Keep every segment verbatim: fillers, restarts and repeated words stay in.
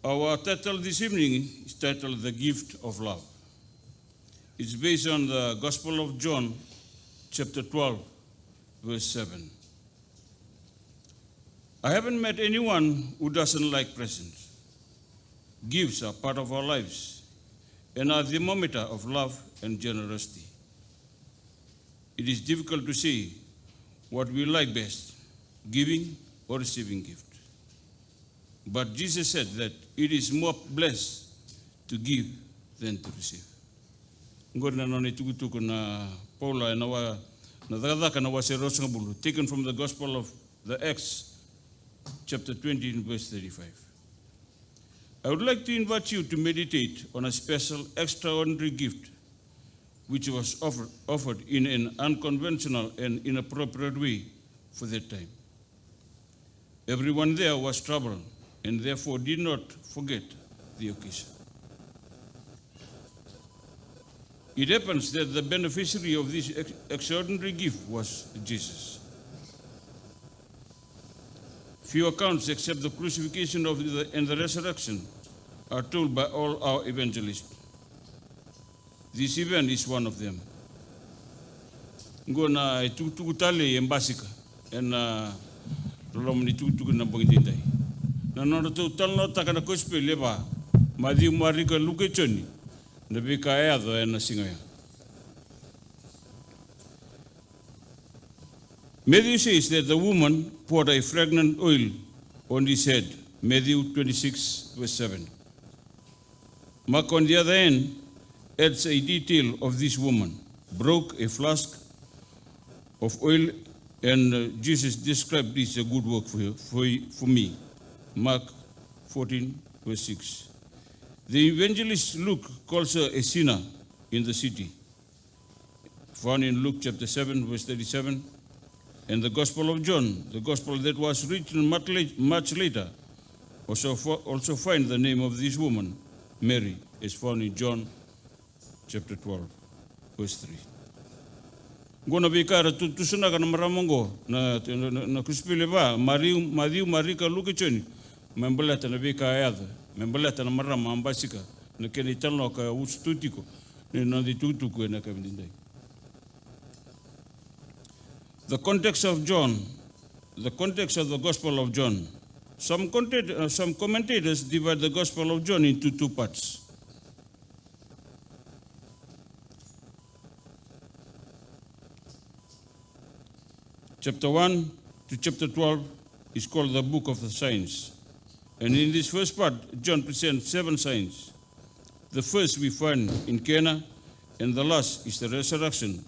Our title this evening is titled The Gift of Love. It's based on the Gospel of John, chapter twelve, verse seven. I haven't met anyone who doesn't like presents. Gifts are part of our lives and are the thermometer of love and generosity. It is difficult to say what we like best, giving or receiving gift. But Jesus said that it is more blessed to give than to receive. Oqori na nona itukutuku na Paula ena wa, na Cakacaka na wase ruasagavulu, taken from the Gospel of the Acts, chapter twenty, in verse thirty-five. I would like to invite you to meditate on a special, extraordinary gift which was offered, offered in an unconventional and inappropriate way for that time. Everyone there was troubled and therefore did not forget the occasion. It happens that the beneficiary of this ex-, extraordinary gift was Jesus. Few accounts except the crucification of the, and the resurrection are told by all our evangelists. This event is one of them. Oqo na itukutuku talei e basika ena loma ni tukutuku ena bogi edaidai. Na nodratou talanoataka na kosipeli e va, Maciu, Marika, Luke, Joni, na veika e yaco ena siga oya. Matthew says that the woman poured a fragrant oil on his head, Matthew twenty-six, verse seven. Mark, on the other hand, adds a detail of this woman broke a flask of oil, and, uh, Jesus described this a good work for, for, for me. Mark fourteen, verse six. The evangelist Luke calls her a sinner in the city, found in Luke chapter seven, verse thirty-seven, and the Gospel of John, the Gospel that was written much la-, much later, also fo-, also find the name of this woman, Mary, is found in John chapter twelve, verse three. Oqo na veika era tu-, tusanaka na marama oqo, na, na, na, na kosipeli e va, Mariu, Maciu, Marika, Luke, Joni, me baleta na veika e yaco, me baleta na marama a basika, na kena italanoa ka usutu tiko ni noda itukutuku ena yakavi edaidai. The context of John, the context of the Gospel of John. Some content-, uh, some commentators divide the Gospel of John into two parts. Chapter one to chapter twelve is called the Book of the Signs. And in this first part, John presents seven signs. The first we find in Cana, and the last is the resurrection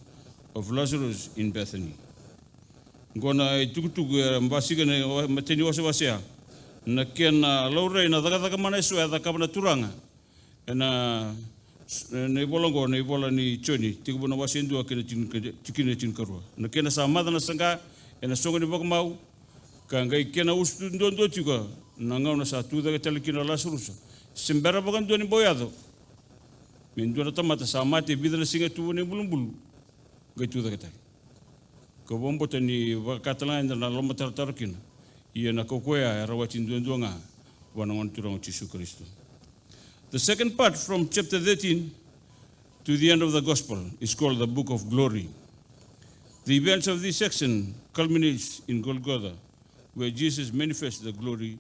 of Lazarus in Bethany. Oqo na itukutuku e basika na wa-, matai ni wasewase ya. Na kena laurai na cakacaka mana eso e cakava na Turaga. Ena, ena ivola oqo, na ivola nei Joni, tekivu na wase dua kei na tini-, tikina e tinikarua. Na kena sa maca na saqa ena soqo ni vakamau, ka qai kena usutu duadua tiko na gauna sa tucake tale kina o Lasarusa. Se bera vakadua ni bau yaco me dua na tamata sa mate vica na siga tu vua na ibulubulu, qai tucake tale. Ka vakabauta ni vaka tale ga eda na lomatarotaro kina. Ia na kaukaua ya e rawati duadua ga vua na Gone Turaga o Jisu Karisito. The second part, from chapter thirteen to the end of the Gospel, is called the Book of Glory. The events of this section culminates in Golgotha, where Jesus manifests the glory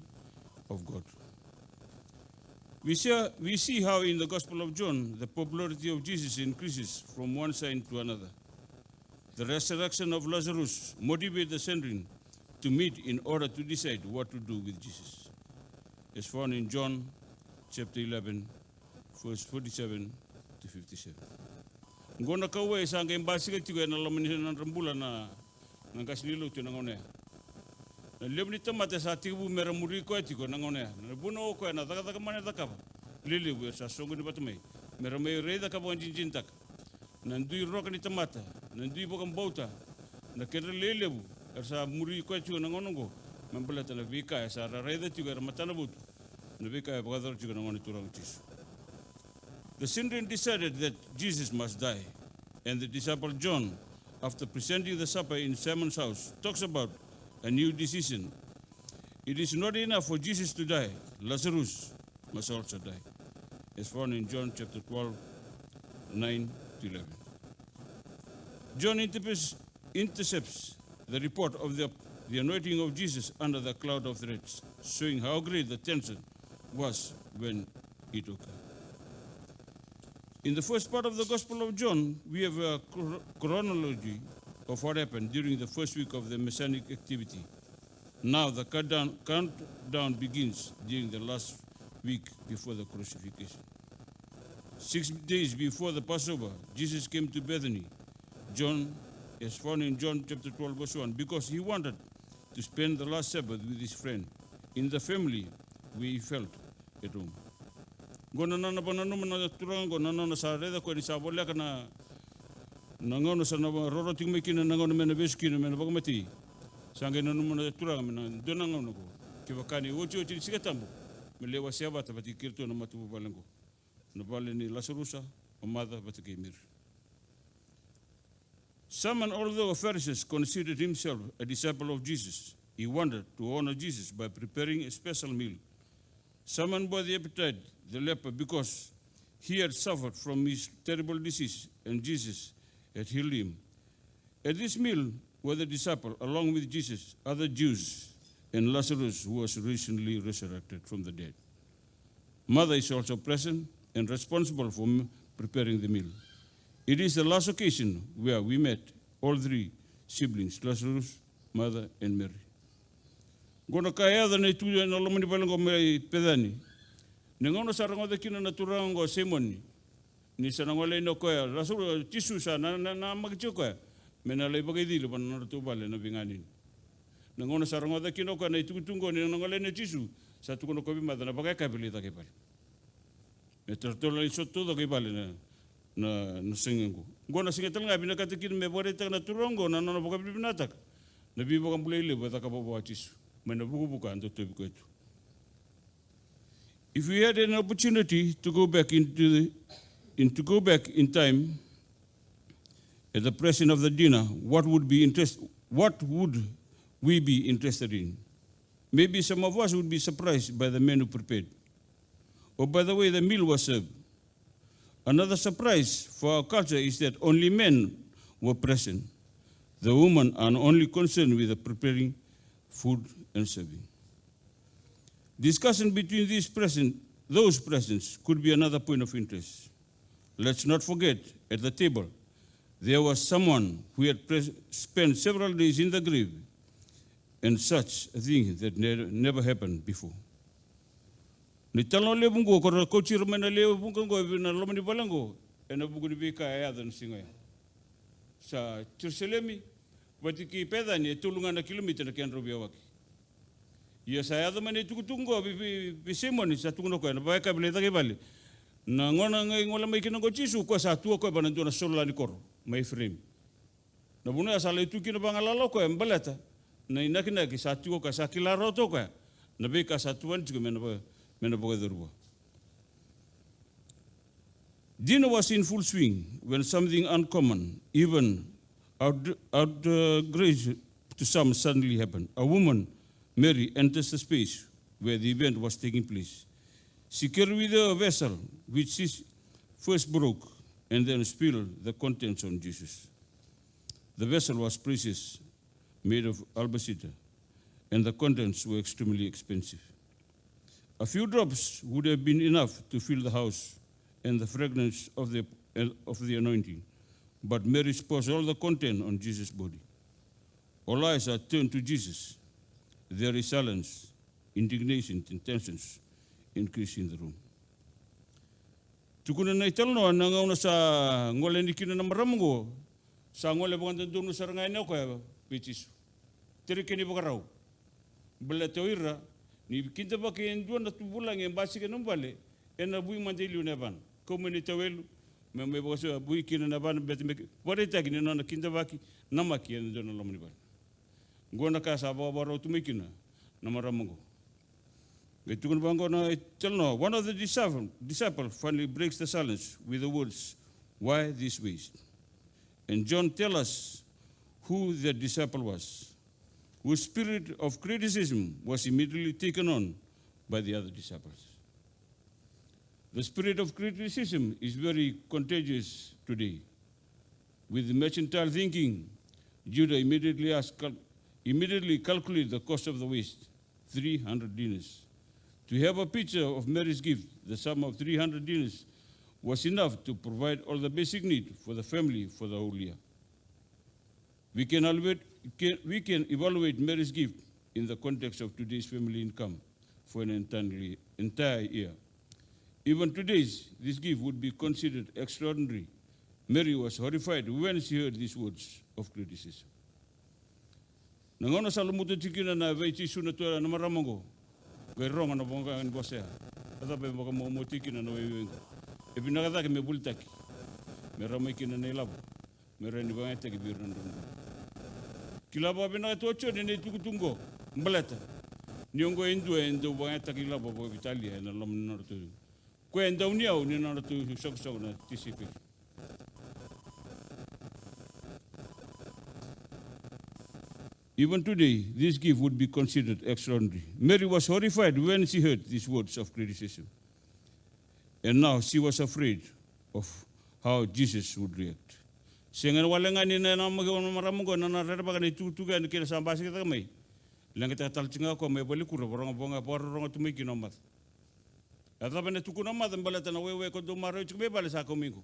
of God. We see, we see how in the Gospel of John, the popularity of Jesus increases from one sign to another. The resurrection of Lazarus motivated the Sanhedrin to meet in order to decide what to do with Jesus, as found in John chapter eleven, verse forty-seven to fifty-seven. Oqo na kauwai sa qai basika tiko ena loma ni nodra bula na, na qase ni lotu ena gauna ya. Na levu ni tamata sa tekivu mera muri koya tiko na gauna ya. Na vuna o koya na cakacaka mana e cakava, lelevu era sa soqoni vata mai mera mai raica ka vakadinadinataka. Na dui roka ni tamata, na dui vakabauta, na kedra lelevu era sa muri koya tiko na gauna oqo, me baleta na veika era sa raica tiko era matanavotu, na veika e vakayacora tiko na Gone Turaga o Jisu. The Sanhedrin decided that Jesus must die, and the disciple John, after presenting the supper in Simon's house, talks about a new decision. It is not enough for Jesus to die. Lazarus must also die, as found in John chapter twelve, nine to eleven. John interpres-, intercepts the report of the, the anointing of Jesus under the cloud of threats, showing how great the tension was when it occurred. In the first part of the Gospel of John, we have a chro-, chronology of what happened during the first week of the messianic activity. Now the countdown, countdown begins during the last week before the crucifixion. Six days before the Passover, Jesus came to Bethany, John, as found in John chapter twelve, verse one, because he wanted to spend the last Sabbath with his friend in the family where he felt at home. Qo na nona vakananuma na turaga qo, na nona sa raica koya ni sa voleka na, na gauna sa na va-, roro tiko mai kina na gauna me na vesu kina me na vakamatei. Sa qai nanuma na turaga me na dua na gauna qo, kevaka ni otioti ni Siga Tabu, me lai wasea vata vata kei iratou na matavuvale qo, na vale nei Lasarusa, o Maca vata kei Meri. Simon, although a Pharisee, considered himself a disciple of Jesus. He wanted to honor Jesus by preparing a special meal. Simon bore the appetite, the leper, because he had suffered from his terrible disease, and Jesus had healed him. At this meal were the disciple, along with Jesus, other Jews, and Lazarus, who was recently resurrected from the dead. Mother is also present and responsible for m-, preparing the meal. It is the last occasion where we met all three siblings, Lazarus, Mother, and Mary. Qo na ka e yaco na itu ena loma ni vale qo mai Pecani. Na gauna sa rogoca kina na turaga qo Simoni ni sa na gole yani o koya, Lasaru-, Jisu sa na, na, namaki tiko o koya me na lai vakaicili vua na nodratou vale na veiganeni. Na gauna sa rogoca kina o koya na itukutuku qo ni na gole yani o Jisu, sa tukuna o koya vei Mata na vakayakavi lai caka i vale. Me ratou lai sota taucoko i vale na, na, na siga qo. Qo na siga tale ga e vinakata kina me vakaraitaka na turaga qo na nona vakavinavinakataka na veivakabulai levu e cakava vua o Jisu mai na vukavuka a dau tauvi koya tu. If we had an opportunity to go back into the, in, to go back in time at the present of the dinner, what would be interest, what would we be interested in? Maybe some of us would be surprised by the menu prepared. Or by the way the meal was served. Another surprise for our culture is that only men were present. The women are only concerned with the preparing food and serving. Discussion between these present, those present could be another point of interest. Let's not forget, at the table, there was someone who had pres-, spent several days in the grave, and such a thing that ne-, never happened before. Na italanoa levu qo, ko ra kauti ira mai na lewe vuqa qo, e vei na loma ni vale qo, ena vuku ni veika e yaco ena siga oya. Sa Jerusalemi vata kei Pecani e tolu ga na kilomita na kedrau veiyawaki. Ia sa yaco mai na itukutuku qo vei, vei, vei Simoni, sa tukuna o koya na vakayakavi lai caka i vale. Na gauna ga e gole mai kina qo o Jisu, o koya sa tu o koya vua na dua na solola ni koro mai Efraimi. Na vanua ya sa lai tu kina vagalala o koya, baleta na inakinaki sa tiko o koya, sa kila rawa tu o koya na veika sa tuvani tiko me na va-, me na vakayacori vua. Dinner was in full swing when something uncommon, even out, outrageous to some, suddenly happened. A woman, Mary, enters the space where the event was taking place. She carried with her a vessel which she first broke and then spilled the contents on Jesus. The vessel was precious, made of alabaster, and the contents were extremely expensive. A few drops would have been enough to fill the house and the fragrance of the, of the anointing, but Mary pours all the content on Jesus' body. All eyes are turned to Jesus. There is silence, indignation, and tensions increase in the room. Tukuna na italanoa na gauna sa gole yani kina na marama oqo, sa gole vakadodonu sara ga yani o koya vei Jisu. Tere kena ivakarau. Baleta o ira ni kidavaki e dua na vulagi e basika ena vale, ena vui mada e liu ena yavana. Kau mai na itawelu me mai vakasavui kina ena yavana, baleta me vakaraitaki ni nona kidavaki, namaki ena dua na loma ni vale. Oqo na ka sa vakavakarau tu mai kina na marama oqo. Qai tukuna vaqo na italanoa, one of the disciple, disciple finally breaks the silence with the words, "Why this waste?" And John tell us who that disciple was, whose spirit of criticism was immediately taken on by the other disciples. The spirit of criticism is very contagious today. With mercantile thinking, Judah immediately asked, cal-, immediately calculated the cost of the waste, three hundred dinars. To have a picture of Mary's gift, the sum of three hundred dinars was enough to provide all the basic need for the family for the whole year. We can evaluate, can, we can evaluate Mary's gift in the context of today's family income for an entirely, entire year. Even today's, this gift would be considered extraordinary. Mary was horrified when she heard these words of criticism. Na gauna sa lumuta tiko kina na vei Jisu na tua na marama oqo, qai rogo na voqa ni vosa ya. A cava e vakamuamua tiko kina na waiwai oqo? E vinaka cake me volitaki, me rawa mai kina na ilavo, me rawa ni vakayagataki vei ira na dravudravua. Kila vakavinaka tu o Joni ena itukutuku oqo, baleta ni oqo e dua e dau vakayagataki ilavo vakaveitalia ena loma ni nodratou, koya e dauniyau ni nodratou soqosoqo na tisaipeli. Even today, this gift would be considered extraordinary. Mary was horrified when she heard these words of criticism. And now she was afraid of how Jesus would react. Sega wale ga ni na namaki o na marama oqo na nona rerevaka na itukutuku yani kei na sa basikataka mai. Leqataka tale tiko ga o koya mai valenikuro, vakarorogo, vakarorogo tu mai kina o Martha. A cava ena tukuna o Martha baleta na waiwai ko dau maroroi tiko mai vale sa kau mai qo?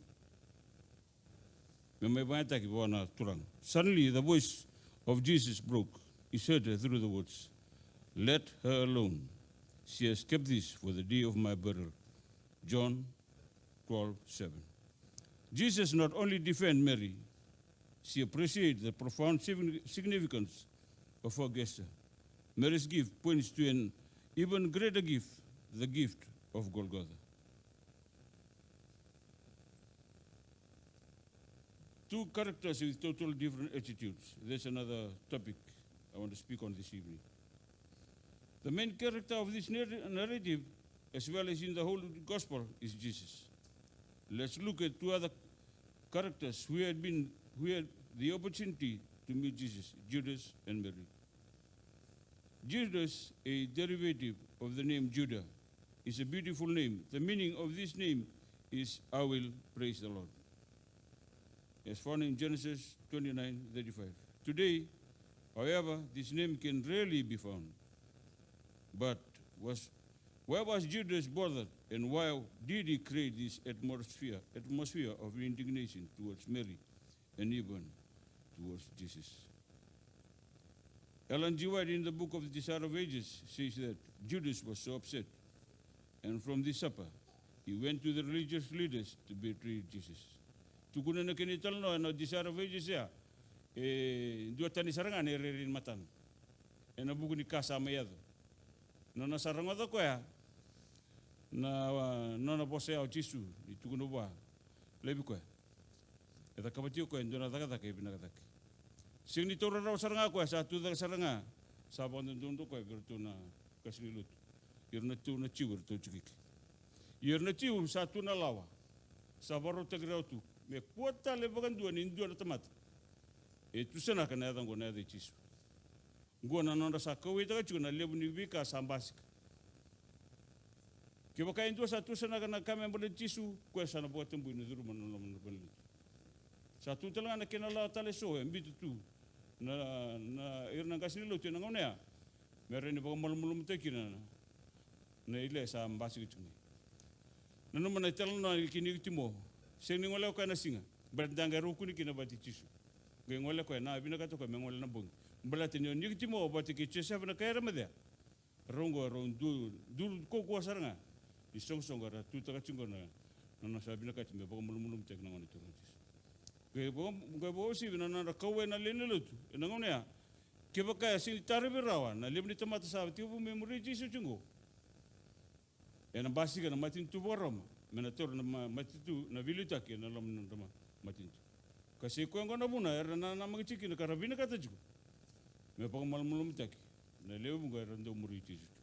Me mai vakayagataki vua na Turaga. Suddenly, the voice of Jesus broke. He said through the words, "Let her alone. She has kept this for the day of my burial." John twelve seven. Jesus not only defend Mary, she appreciate the profound signi-, significance of her gesture. Mary's gift points to an even greater gift, the gift of Golgotha. Two characters with totally different attitudes. That's another topic I want to speak on this evening. The main character of this narr-, narrative, as well as in the whole gospel, is Jesus. Let's look at two other characters who had been, who had the opportunity to meet Jesus, Judas and Mary. Judas, a derivative of the name Judah, is a beautiful name. The meaning of this name is "I will praise the Lord," as found in Genesis twenty-nine thirty-five. Today, however, this name can rarely be found. But was, why was Judas bothered, and why did he create this atmosphere, atmosphere of indignation towards Mary and even towards Jesus? Ellen G. White, in the book of Desire of Ages, says that Judas was so upset, and from this supper, he went to the religious leaders to betray Jesus. Tukuna na kena italanoa ena Desire of Ages ya, e duatani sara ga na irairai ni matana ena vuku ni ka sa mai yaco. Nona sa rogoca o koya na, a, nona vosa ya o Jisu, ni tukuna vua, laivi koya. E cakava tiko o koya e dua na cakacaka e vinaka cake. Sega ni taura rawa sara ga o koya, sa tucake sara ga, sa vakadodonu o koya vei iratou na qasenivuli lotu, ira na, iratou na Jiu, iratou Jukiki. Ia ira na Jiu sa tu na lawa, sa vakarautaki rawa tu me kua tale vakadua ni dua na tamata e tusanaka na yaca oqo, na yaca i Jisu. Oqo na nodra sa kauwaitaka tiko na levu ni veika sa basika. Kevaka e dua sa tusanaka na ka me baleti Jisu, koya sa na vakatabui na curuma na loma ni valenilotu. Sa tu tale ga na kena lawa tale eso e biuta tu na, na ira na qasenivuli lotu ena gauna ya, me rawa ni vakamalumalumutaki kina na, na ile sa basika tiko mai. Nanuma na italanoa kei Nikotimo. Sega ni gole o koya na siga, baleta da qai rau kune kina vata kei Jisu. Qai gole o koya, na vinakata o koya me gole na bogi. Baleta ni o Nikotimo vata kei Josefa na kai Arimatea, rau oqo rau du-, duru kaukaua sara ga ni soqosoqo era tutaka tiko na, na nona sa vinakati me vakamalumalumutaki na Gone Turaga o Jisu. Qai vaka-, qai vakauasivi na nodra kauwai na lewe ni lotu ena gauna ya. Kevaka e sega ni tarovi rawa na levu ni tamata sa tekivu me muri Jisu tiko oqo, ena basika na matanitu vakaRoma me na taura na ma-, matanitu, na veiliutaki ena loma ni nodra ma-, matanitu. Ka sa i koya oqo na vuna era nanamaki tiko kina ka ra vinakata tiko me vakamalumalumutaki na lewe vuqa era dau muri Jisu tu.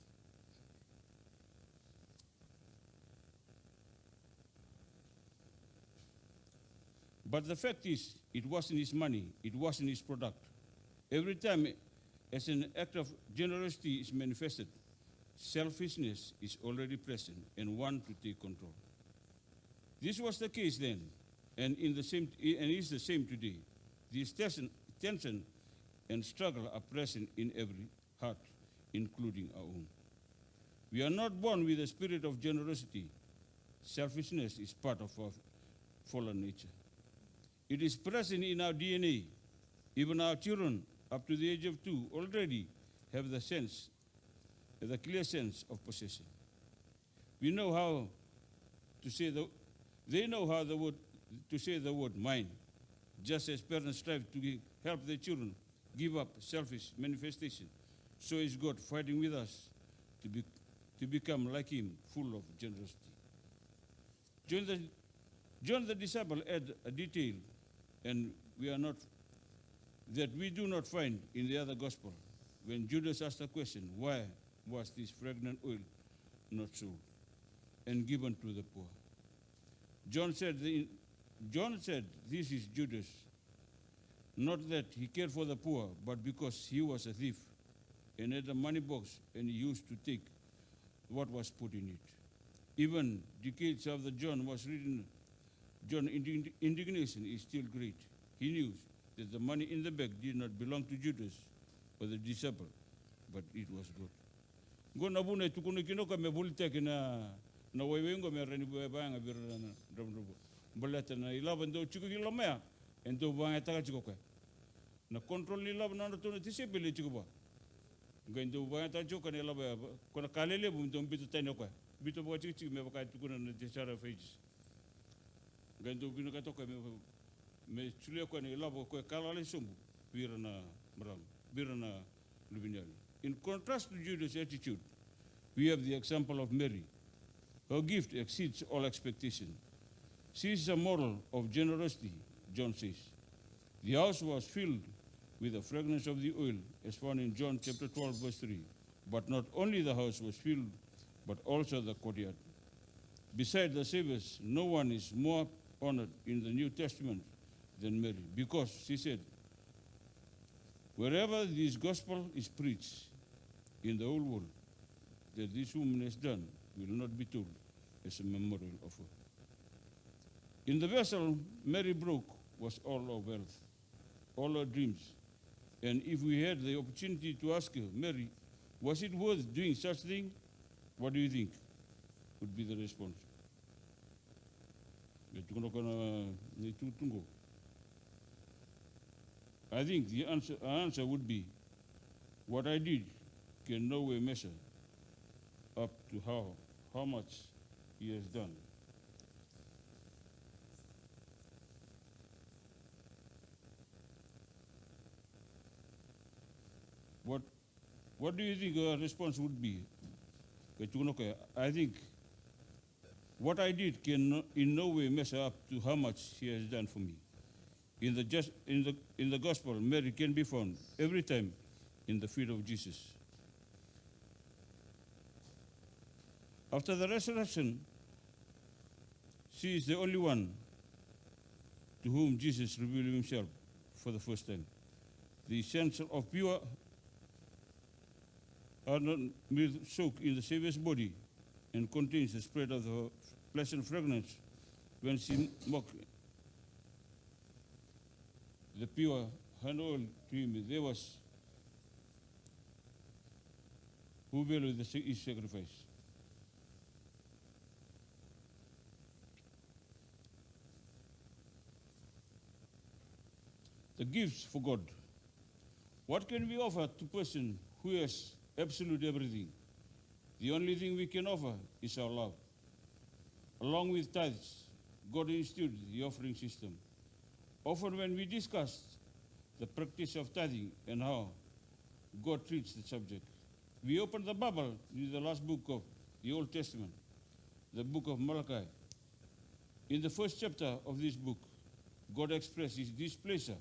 But the fact is, it wasn't his money, it wasn't his product. Every time, as an act of generosity is manifested, selfishness is already present and want to take control. This was the case then, and in the same, and is the same today. This tension, tension and struggle are present in every heart, including our own. We are not born with a spirit of generosity. Selfishness is part of our fallen nature. It is present in our D N A. Even our children, up to the age of two, already have the sense, the clear sense of possession. We know how to say the, they know how the word, to say the word mine. Just as parents strive to gi-, help their children give up selfish manifestation, so is God fighting with us to be, to become like him, full of generosity. John the, John the disciple add a detail, and we are not, that we do not find in the other gospel. When Judas asked the question, "Why was this fragrant oil not sold and given to the poor?" John said, the, John said, "This is Judas." Not that he cared for the poor, but because he was a thief and had a money box and he used to take what was put in it. Even decades after John was written, John's indig-, indignation is still great. He knew that the money in the bag did not belong to Judas or the disciple, but it was God. Qo na vuna e tukuna kina o koya me volitaki na, na waiwai qo me rawa ni vakayaga vei ira na dravudravua. Baleta na ilavo e dau tiko ki loma ya, e dau vakayagataka tiko o koya. Na control ni ilavo na nodratou na tisaipeli e tiko vua. Qai dau vakayagataka tiko o koya na ilavo ya, ko na ka lelevu me dau biuta tani o koya. Biuta vakatikitiki me vaka e tukuna na Desire of Ages. Qai dau vinakata o koya me, me solia o koya na ilavo o koya ka lala i sobu vei ira na marama, vei ira na luveniyali. In contrast to Judas' attitude, we have the example of Mary. Her gift exceeds all expectation. She is a model of generosity, John says. The house was filled with the fragrance of the oil, as found in John chapter twelve, verse three. But not only the house was filled, but also the courtyard. Beside the Saviors, no one is more honored in the New Testament than Mary, because she said, "Wherever this gospel is preached in the whole world, that this woman has done will not be told as a memorial of her." In the vessel Mary broke was all her wealth, all her dreams. And if we had the opportunity to ask her, "Mary, was it worth doing such thing?" What do you think would be the response? E tukuna o koya na itukutuku. I think the answer, answer would be, "What I did can no way measure up to how, how much he has done." What, what do you think her response would be? Qai tukuna o koya, "I think what I did can no, in no way measure up to how much he has done for me." In the, just, in the, in the gospel, Mary can be found every time in the feet of Jesus. After the resurrection, she is the only one to whom Jesus revealed himself for the first time. The essence of pure are not mere soak in the Savior's body and contains the spread of the pleasant fragrance. When she mocked the pure hand oil to him, there was who valued the sa-, his sacrifice. The gifts for God. What can we offer to person who has absolute everything? The only thing we can offer is our love. Along with tithes, God instituted the offering system. Often when we discuss the practice of tithing and how God treats the subject, we open the Bible in the last book of the Old Testament, the book of Malachi. In the first chapter of this book, God expressed his displeasure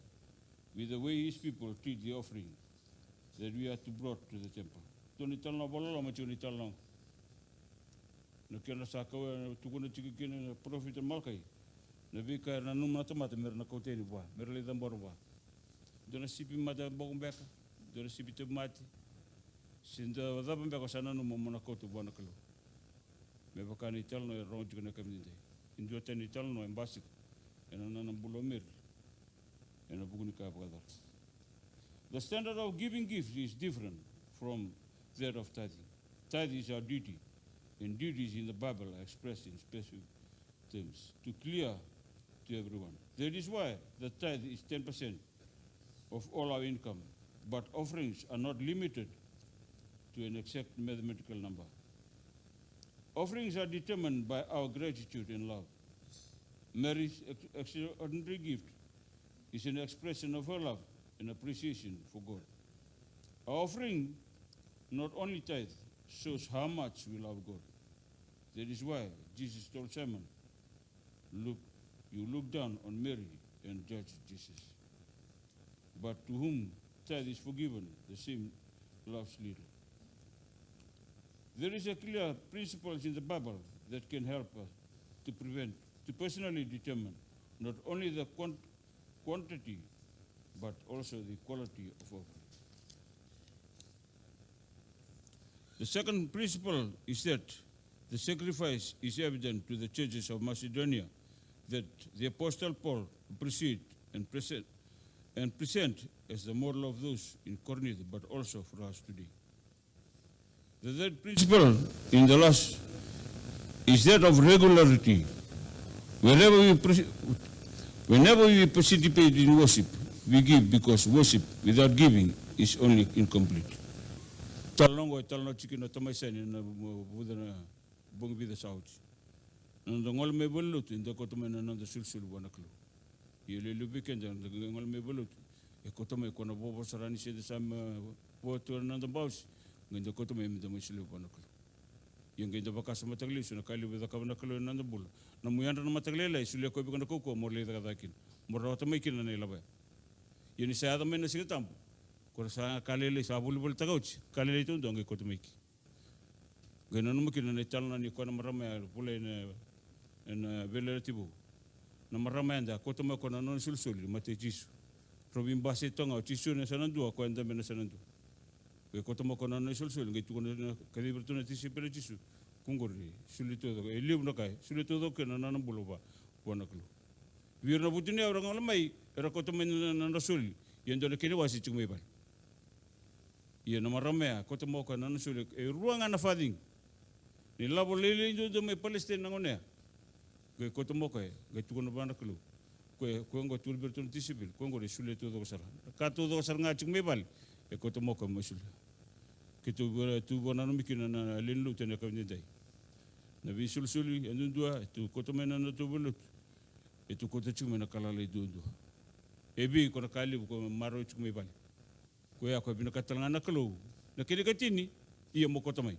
with the way his people treat the offering that we are to brought to the temple. Dua na italanoa vakaloloma tiko na italanoa. Na kena sa kau e tukuna tiko kina na parofita Malakai na veika era nanuma na tamata me ra na kauta yani vua, me ra lai cabora vua. Dua na sipi mate boko beka, dua na sipi tauvimate, se dua cava beka o sa nanuma mo na kauta vua na Kalou. Me vaka na italanoa e rogo tiko na yakavi edaidai. e duatani na italanoa e basika ena nona bula o Mary ena vuku ni ka e vakayaco. The standard of giving gifts is different from that of tithing. Tithe is our duty, and duties in the Bible are expressed in specific terms to clear to everyone. That is why the tithe is ten percent of all our income, but offerings are not limited to an exact mathematical number. Offerings are determined by our gratitude and love. Mary's ex-, extraordinary gift is an expression of her love and appreciation for God. Our offering not only tithe shows how much we love God. That is why Jesus told Simon, "Look, you look down on Mary and judge Jesus. But to whom tithe is forgiven, the same loves little." There is a clear principles in the Bible that can help us to prevent, to personally determine not only the quan-, quantity, but also the quality of offering. The second principle is that the sacrifice is evident to the churches of Macedonia that the Apostle Paul appreciate and present, and present as the model of those in Corinth, but also for us today. The third principle in the last is that of regularity. Wherever we pre-, whenever we participate in worship, we give, because worship without giving is only incomplete. Talanoa oqo e talanoa tiko na tamai sani na vuca na bogi vica sa oti. Na noda gole mai valenilotu, eda kauta mai na noda solisoli vua na Kalou. Ia levu vei keda, da qai gole mai valenilotu, e kauta mai ko na vovo sara ni se da sa mai votu na noda bausi, qai da kauta mai me da mai solia vua na Kalou. Ia qai da vakasamataka lesu na ka levu e cakava na Kalou ena noda bula. Na nomu yadra na mataka lailai, solia koya vei iko na kaukauwa mo lai cakacaka kina, mo rawata mai kina na ilavo ya. Ia ni sa yaco mai na Siga Tabu, ko ra sa ka lailai sa volivolitaka oti, ka lailai taudua qai kauta mai ki. Qai nanuma kina na italanoa ni koya na marama ya volai ena, ena Veiyalayalati Vou. Na marama ya da kauta mai o koya na nona isolisoli, matai Jisu. Rau veibasai toka ga, o Jisu ena yasana dua, o koya dabe ena yasana dua. Qai kauta mai o koya na nona isolisoli, qai tukuna, kacivi iratou na tisaipeli nei Jisu. Ko qori, solia taucoko, e levu na ka, solia taucoko kina na nona bula vua, vua na Kalou. Vei ira na vutuniyau era gole mai, era kauta mai na, na, na nodra soli. Ia e dua na kena iwase tiko mai vale. Ia na marama ya, kauta mai o koya na nona soli, e rua ga na farthing. Na ilavo lailai duadua mai Palesitaina na gauna ya. Qai kauta mai o koya, qai tukuna vua na Kalou. Koya, koya qo tukuna vei iratou na tisaipeli, koya qori e solia taucoko sara. Na ka taucoko sara ga tiko mai vale, e kauta mai o koya mai solia. Keitou via, tu via nanumi kina na lewe ni lotu ena yakavi edaidai. Na veisolisoli, e duadua, e tu kauta mai na nodatou valenilotu. E tu kauta tiko mai na ka lalai duadua. E vei ko na ka levu ko maroroi tiko mai vale. Koya ko e vinakata tale ga na Kalou. Na kena ikatini, ia mo kauta mai.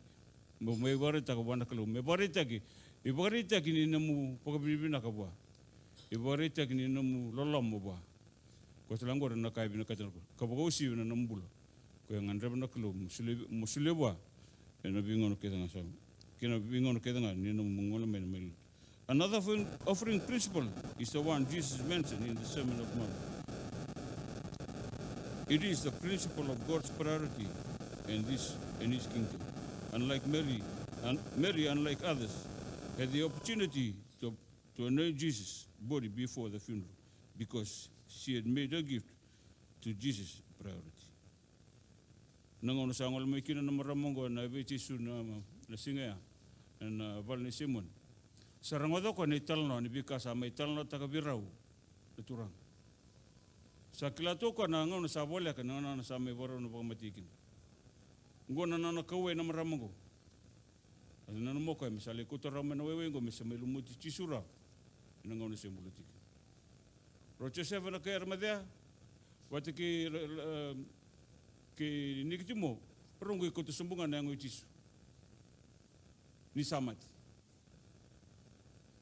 Mo mai vakaraitaka vua na Kalou. Me vakaraitaki, ivakaraitaki ni nomu vakavinavinaka vua. Ivakaraitaki ni nomu loloma vua. Koya tale ga qori na ka e vinakata na Kalou. Ka vakauasivi na nomu bula. Koya e gadreva na Kalou, mo solia, mo solia vua. Ena veigauna kece ga sa. Kei na veigauna kece ga ni nomu gole mai na mai lotu. Another offering, offering principle is the one Jesus mentioned in the Sermon of Mount. It is the principle of God's priority and this and his kingdom. Unlike Mary, and Mary, unlike others, had the opportunity to, to anoint Jesus' body before the funeral because she had made her gift to Jesus priority. Na gauna sa gole mai kina na marama oqo ena vei Jisu na, na siga ya, ena vale nei Simoni. Sa rogoca o koya na italanoa ni veika sa mai talanoataka vei rau na Turaga. Sa kila tu o koya na gauna sa voleka, na gauna sa mai vakarau na vakamatei kina. Oqo na nona kauwai na marama oqo. A nanuma o koya me sa lai kauta rawa mai na waiwai oqo me sa mai lumuti Jisu rawa ena gauna se bula tiko. Rau Josefa na kai Arimatea vata kei, e, kei Nikotimo, rau qai kauta sobu ga na yago i Jisu ni sa mate.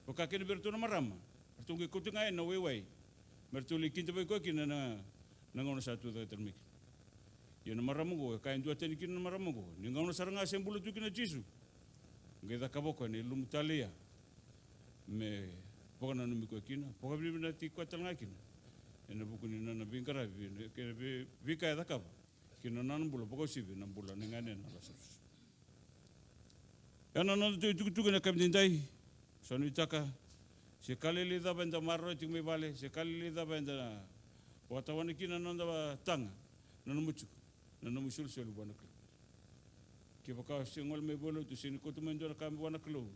Vaka kina vei iratou na marama, ratou qai kauta ga yani na waiwai me ratou lai kidavaki koya kina na, na gauna sa tucake tale mai kina. Ia na marama oqo, e kaya duatani kina na marama oqo, ni gauna sara ga se bula tu kina o Jisu, qai cakava o koya na ilumu talei ya me vakananumi koya kina, vakavinavinakataki koya tale ga kina ena vuku ni nona veiqaravi kei na vei, veika e cakava kina nona bula, vakauasivi na bula nei ganena o Lasarusi. Ia na nodatou itukutuku ena yakavi edaidai, sa nuitaka Se ka lailai cava eda maroroya tiko mai vale, se ka lailai cava eda vakatawana kina na noda taga, nanuma tiko na nomu isolisoli vua na Kalou. Kevaka o se gole mai vale tu, sega ni kauta mai dua na ka vua na Kalou,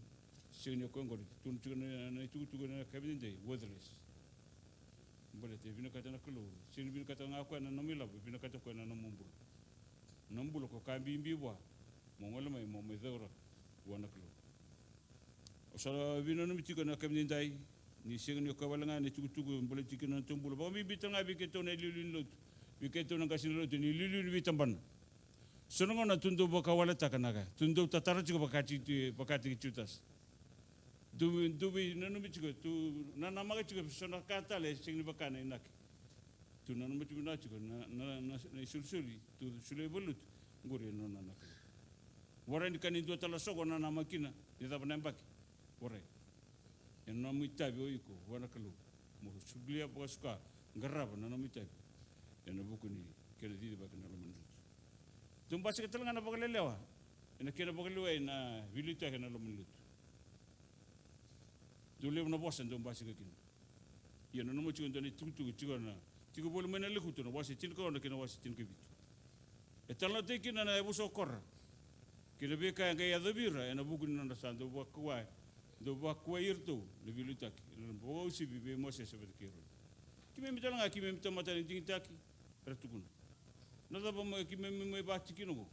sega ni o koya oqori, tukuna tiko na, na itukutuku ena yakavi edaidai, worthless. Baleta e vinakata na Kalou, sega ni vinakata ga o koya na nomu ilavo, e vinakata o koya na nomu bula. Na bula ko ka bibi vua, mo gole mai, mo mai caura vua na Kalou. Au sa veinanumi tiko ena yakavi edaidai, ni sega ni o koya wale ga na itukutuku e baleti kina na nodatou bula. Vakabibi tale ga vei keitou na iliuliu ni lotu, vei keitou na qase ni lotu, ni iliuliu ni veitabana. So na gauna tou dau vakawaletaka na ka, tou dau tatara tiko vakataki, vakataki Jutasa. Tou, tou veinanumi tiko, tou nanamaka tiko, so na ka tale e sega ni vaka na inaki. Tou nanuma tiko vinaka tiko na, na, na, na isolisoli tou solia i valenilotu, oqori e nona na Kalou. Warai ni ka ni dua tale na soko o nanamaka kina ni cava na yabaki. Warai. E nomu itavi o iko vua na Kalou, mo solia vakasuka, qarava na nomu itavi ena vuku ni kena cicivaki na loma ni lotu. Dou basika tale ga na vakalelewa ena kena vakalewai na veiliutaki ena loma ni lotu. Dou levu na vosa dou basika kina. Ia nanuma tiko e dua na itukutuku tiko na, tiko voli mai na Lekutu na wase tinikaono kei na wase tinikavitu. E talanoataki kina na yavusa o Kora kei na veika e qai yacovi ira ena vuku ni nodra sa dau vakuai, dau vakuai iratou na veiliutaki, era vakauasivi vei Mosese vata kei Eroni. Keimami tale ga, keimami tamata ni digitaki, era tukuna. Na cava mo keimami mai vakatikina oqo?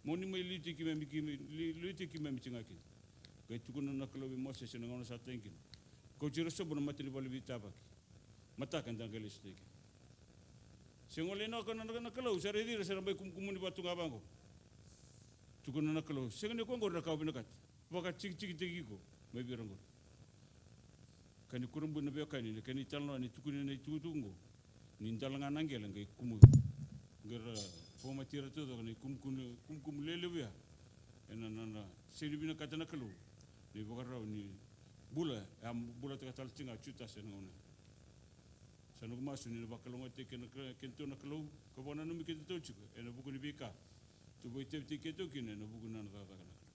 Mo ni mai liutaki keimami, keimami, li-, liutaki keimami tiko ga kina. Qai tukuna na Kalou vei Mosese ena gauna sa tagi kina. Kauti ira sobu na mata ni vale veitavaki. Mataka eda qai lesu tale kina. Se gole ina o koya na, na, na Kalou, sa raici ira se ra mai kumukumuni vaka tu ga vaqo. Tukuna na Kalou, sega ni o koya oqori na ka au vinakata. Vakatikitikitaki iko mai vei ira oqori. Ka ni kurabui na veiwekani, na kena italanoa ni tukuni na itukutuku oqo. Ni dala ga na qele qai kumu. Qai ra vakamati ira taucoko na ikumukumu, kumukumu lelevu ya. Ena, na, na, sega ni vinakata na Kalou na ivakarau ni bula, e a bulataka tale tiko ga o Jutasa ena gauna. Sa noqu masu ni na vakalougatataki keda, kedatou na Kalou, ka vakananumi kedatou tiko ena vuku ni veika tou vakaitavitaki keitou kina ena vuku ni nona cakacaka na Kalou.